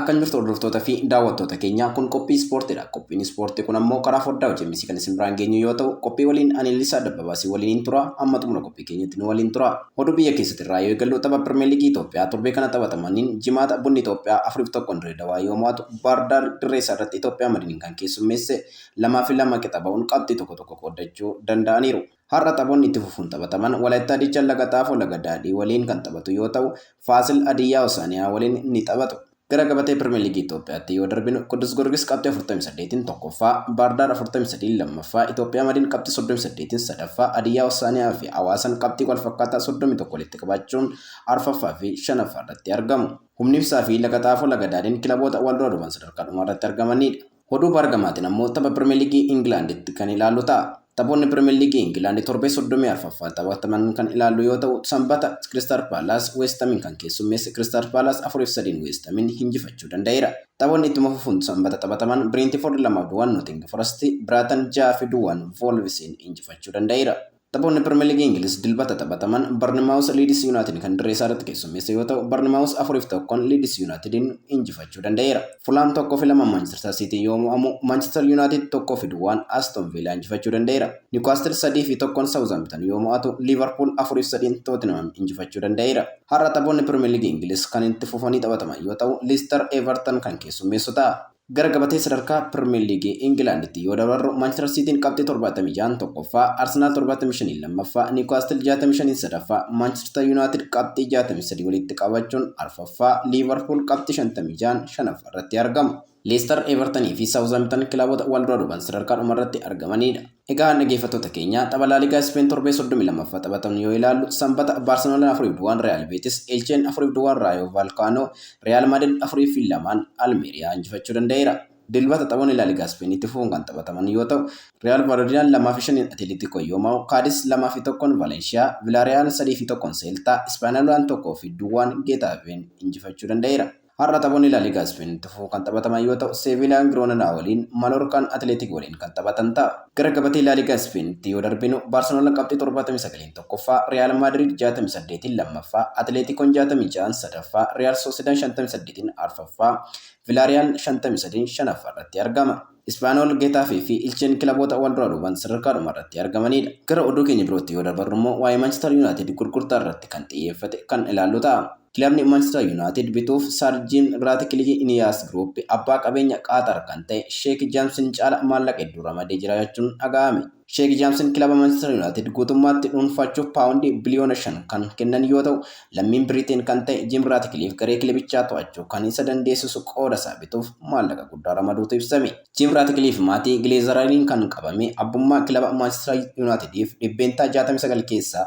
Akkam jirtu hordoftoota fi daawwattoota keenya, kun qophii ispoortiidha. Qophiin ispoortii kun ammoo karaa foddaa hojii kan isin biraan geenyu yoo ta'u, qophii waliin ani Lisaa Dabbabaasii waliin tura. Amma xumura qophii keenyatti nu waliin tura. Oduu biyya keessatti irraa yoo eegallu, tapha Pirimeer Liigii Itoophiyaa torbee kana taphatamaniin Jimaata Bunni Itoophiyaa 4-1 Dirree Dawaa yoo mo'atu, Baardaar dirree isaa irratti Itoophiyaa Madiniin kan keessummeesse 2-2 qixa ba'uun qabxii tokko tokko qooddachuu danda'aniiru. Har'a taphoonni itti fufuun taphataman Walaayittaa Diichaan Laga Xaafoo Laga Daadhii waliin kan taphatu yoo ta'u, Faasil Hadiyyaa Hosaaniyaa waliin ni taphatu. Gara gabatee Pirimeer Liigii Itoophiyaatti yoo darbinu, Qidus Goorgis qabxii 48n tokkoffaa, Baardaar 43n lammaffaa, Itoophiyaa Madiin qabxii 38n sadaffaa, Hadiyyaa Hosaaniyaa fi Hawaasan qabxii walfakkaataa 31 walitti qabaachuun arfaffaa fi shanaffaa irratti argamu. Humni Ibsaa fi Laga Xaafoo Laga Daadhiin kilaboota wal dura duubaan sadarkaa dhumaa irratti argamanidha. Oduu baargamaatiin ammoo tapha Pirimeer Liigii Ingilaanditti kan ilaallu ta'a. Taphoonni Pirimeer Liigii Ingilaand torbee 34ffaa taphataman kan ilaallu yoo ta'u, Sanbata Kiristaal Paalaas Weestamiin kan keessummeesse Kiristaal Paalaas 4-3 Weestamiin injifachuu danda'eera. Taphoonni ittuma fufuun Sanbata taphataman Biriintifoord 2-0 Nooting Forest, Biraatan 6-0 Voolvisiin injifachuu danda'eera. Taphoonni Pirimeer Liigii Ingiliz Dilbata taphataman Barnimaawus Liidis Yuunaayitid kan dirree isaa irratti keessummeesse yoo ta'u, Barnimaawus 4-1 Liidis Yuunaayitidiin injifachuu danda'eera. Fulaam 1-2 Maanchister Siitiin yoo mo'amu, Maanchister Yuunaayitid 1-0 Aston Viilaa injifachuu danda'eera. Niwukaastil 3-1 Saawuzaampitan yoo mo'atu, Liivarpuul 4-3 Tootinhaam injifachuu danda'eera. Har'a taphoonni Pirimeer Liigii Ingiliz kan itti fufanii taphataman yoo ta'u, Liister Everton kan keessummeessu ta'a. Gara gabatee sadarkaa Pirimeer Liigii Ingilaanditti yoo dabarru, Maanchister Siitiin qabxii 76n tokkoffaa, Arsenaal 75n lammaffaa, Niwukaastil 65n sadaffaa, Maanchister Yuunaayitid qabxii 63 walitti qabachuun arfaffaa, Liivarpuul qabxii 56n shanaffaa irratti argamu. Leestar, Evertanii fi Saawuzaampitan kilaboota wal dura duuban sadarkaa dhuma irratti argamanidha. Egaa dhaggeeffattoota keenya, tapha Laaligaa Ispeen torbee 32ffaa taphatamu yoo ilaallu, Sanbata Baarseloonaan 4-0 Real Beetis, Elcheen 4-0 Raayoo Valkaanoo, Real Maadrid 4-2 Almeeriyaa injifachuu danda'eera. Dilbata taphoonni Laaligaa Ispeen itti fufuun kan taphataman yoo ta'u, Real Valladolid 2-5 Atileetikoo yoo mo'u, Kaadis 2-1 Valeenshiyaa, Vilaariyaal 3-1 Seeltaa, Ispaanyolaan 1-0 Geetaafeen injifachuu danda'eera. Har'a taphoonni La Liga Ispeen itti fufuun kan taphataman yoo ta'u, Seeviiliyaan Giroonanaa waliin, Maloorkaan Atileetik waliin kan taphatan ta'a. Gara gabatee La Liga Ispeenitti yoo darbinu, Baarseloonaan qabxii 79n tokkoffaa, Riyaal Maadriid 68n lammaffaa, Atileetikoon 66n sadaffaa, Riyaal Soosidaan 58n arfaffaa, Vilaariyaal 53n shanaffaa irratti argama. Ispaanool, Getaafee fi Ilcheen kilaboota wal duraa duubaan sadarkaa dhumaa irratti argamanidha. Gara oduu keenya birootti yoo dabarru immoo waa'ee Maanchister Yuunaayitid gurgurtaa irratti kan xiyyeeffate kan ilaallu ta'a. Kilabni Maanchister Yuunaayitid bituuf Sar Jiim Raatikilii Iniyaas Giruup abbaa qabeenya Qaaxar kan ta'e Sheek Jaamsin caala maallaqa hedduu ramadee jiraachuun dhaga'ame. Sheek Jaamsin kilaba Maanchister Yuunaayitid guutummaatti dhuunfachuuf paawundii biliyoona 5 kan kennan yoo ta'u, lammiin Biriteen kan ta'e Jiim Raatikiliif garee kilabichaa to'achuu kan isa dandeessisu qooda isaa bituuf maallaqa guddaa ramaduutu ibsame. Jiim Raatikiliif maatii Gileezarariin kan qabame abbummaa kilaba Maanchister Yuunaayitidiif 69% keessaa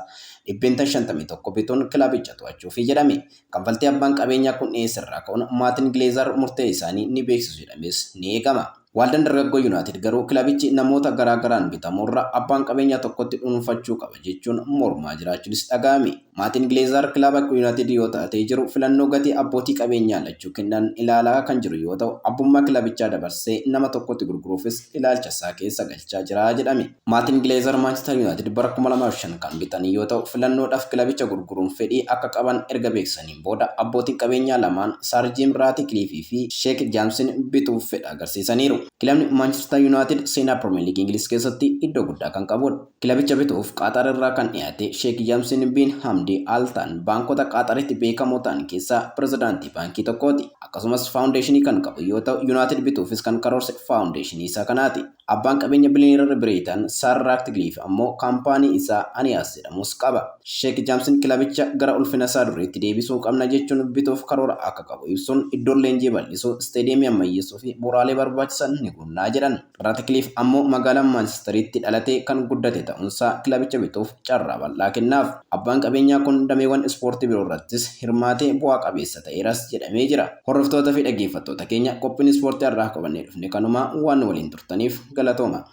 51% bituun kilabicha to'achuufi jedhame. Kanfaltii abbaan qabeenyaa kun dhiyeesse irraa ka'uun maatiin Gileezar murtee isaanii ni beeksisu jedhamees ni eegama. Waldaan Dargaggoo Yuunaayitid garuu kilabichi namoota garaa garaan bitamuurra abbaan qabeenyaa tokkotti dhuunfachuu qaba jechuun mormaa jiraachuunis dhaga'ame. Maatiin Gileezar kilaba Yuunaayitid yoo taatee jiru filannoo gatii abbootii qabeenyaa lachuu kennan ilaalaa kan jiru yoo ta'u, abbummaa kilabichaa dabarsee nama tokkotti gurguruufis ilaalcha isaa keessa galchaa jira jedhame. Maatiin Gileezar Maanchister Yuunaayitid bara 2005 kan bitan yoo ta'u, filannoodhaaf kilabicha gurguruun fedhii akka qaban erga beeksisaniin booda abbootiin qabeenyaa lamaan Saar Jiim Raatikliifii fi Sheek Jaamsin bituuf fedha agarsiisaniiru. Kilabni Maanchister Yuunaayitid seenaa Pirimeer Liigii Ingiliz keessatti iddoo guddaa kan qabudha. Kilabicha bituuf Qaaxar irraa kan dhiyaate Sheek Jaamsin bin Hamdi Altaan baankota Qaaxaritti beekamoo ta'an keessaa pirezidaantii baankii tokkooti. Akkasumas faawundeeshinii kan qabu yoo ta'u, Yuunaayitid bituufis kan karoorse faawundeeshinii isaa kanaati. Abbaan qabeenya biliyoonarri Biriitan Sar Raatiliif ammoo kaampaanii isaa Aniyaas jedhamus qaba. Sheek Jaamsin kilabicha gara ulfina isaa duriitti deebisuu qabna jechuun bituuf karoora akka qabu ibsuun iddoon leenjii bal'isuu, isteediyeemii ammayyeessuu fi bu'uuraalee barbaachisan ni guunnaa jedhan. Raatiliif ammoo magaalaa Maanchisteritti dhalatee kan guddate ta'uunsaa kilabicha bituuf carraa bal'aa kennaaf. Abbaan qabeenyaa kun dameewwan ispoortii biroo irrattis hirmaatee bu'aa qabeessa ta'eeras jedhamee jira. Hordoftoota fi dhaggeeffattoota keenya, qophiin ispoortii har'aaf qabannee dhufne kanuma. Waan nu waliin turtaniif galatooma.